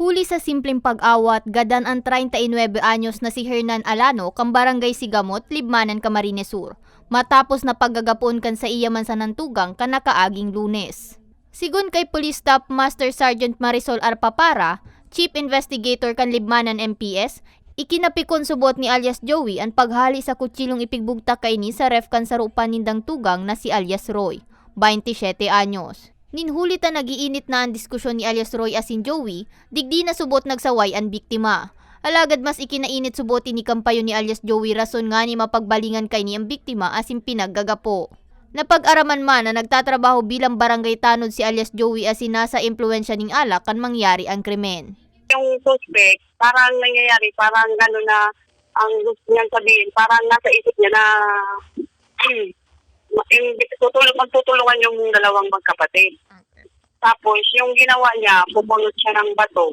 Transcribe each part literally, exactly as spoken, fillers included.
Huli sa simpleng pag-awat, gadan an treinta y nuebe anyos na si Hernan Alano kan Barangay Sigamot, Libmanan, Camarines Sur, matapos na paggagapoon kan saiya man sanang tugang kan nakaaging Lunes. Sigon kay Police Staff Master Sergeant Marisol Arpapara, Chief Investigator kan Libmanan M P S, ikinapikon subot ni alias Joey an paghali sa kutsilong ipigbugtak kaini sa ref kan saro pa nindang tugang na si alias Roy, baynte siyete anyos. Nin huli ta nag-iinit na an diskusyon ni alias Roy asin Joey, digdi na subot nagsaway an biktima. Alagad mas ikinainit subot ini kan payo ni alias Joey, rason ngani mapagbalingan kaini an biktima asin pinaggagapo. Napag-araman man na nagtatrabaho bilang barangay tanod si alias Joey asin nasa impluwensya ning alak kan mangyari an krimen. Yung suspect, parang nangyayari, parang gano'n na ang gusto niyang sabihin, parang nasa isip niya na yung tutulong, magtutulungan yung dalawang magkapatid. Tapos, yung ginawa niya, pumunot siya ng bato.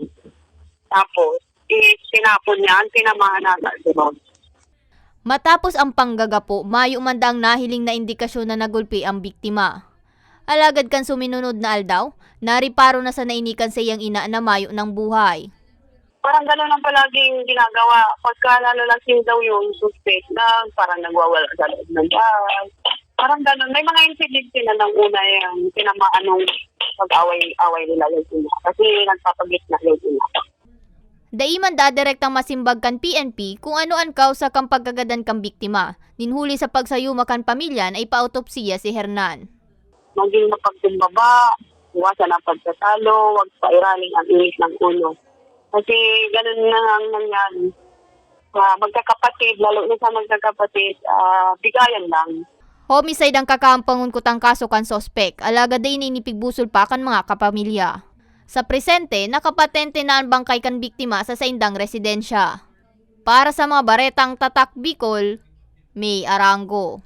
Tapos, is tinapon niya, ang tinamaan nata si Ron. Matapos ang panggagapo, mayo man daang nahiling na indikasyon na nagulpi ang biktima. Alagad kan suminunod na aldaw, nariparo na sana ini kan saiyang ina na mayo nang buhay. Parang gano'n ang palaging ginagawa. Pagka nalalasing daw yung suspect na parang nagwawala sa loob ng bahay. Parang gano'n. May mga insidente na nang una yung tinamaan nung pag-away-away nila yung ina. Kasi nagpapagitna yung ina. Dai man dadirektang masimbag kan P N P kung ano an kausa kan pagkagadan kan biktima. Nin huli sa pagsayuma kan pamilya na ipaotopsiya si Hernan. Maging mapagkumbaba, iwasan ang pagtatalo, huwag pairalin ang init ng ulo. Kasi ganun na ang nangyari. Sa magkakapatid, lalo na sa magkakapatid, ah, bigayan lang. Homicide ang kakaampangon kutang kaso kan suspek, alagad dai na ini pigbusol pa kan mga kapamilya. Sa presente, nakapatente na an bangkay kan biktima sa saindang residensya. Para sa mga baretang Tatak Bicol, May Arango.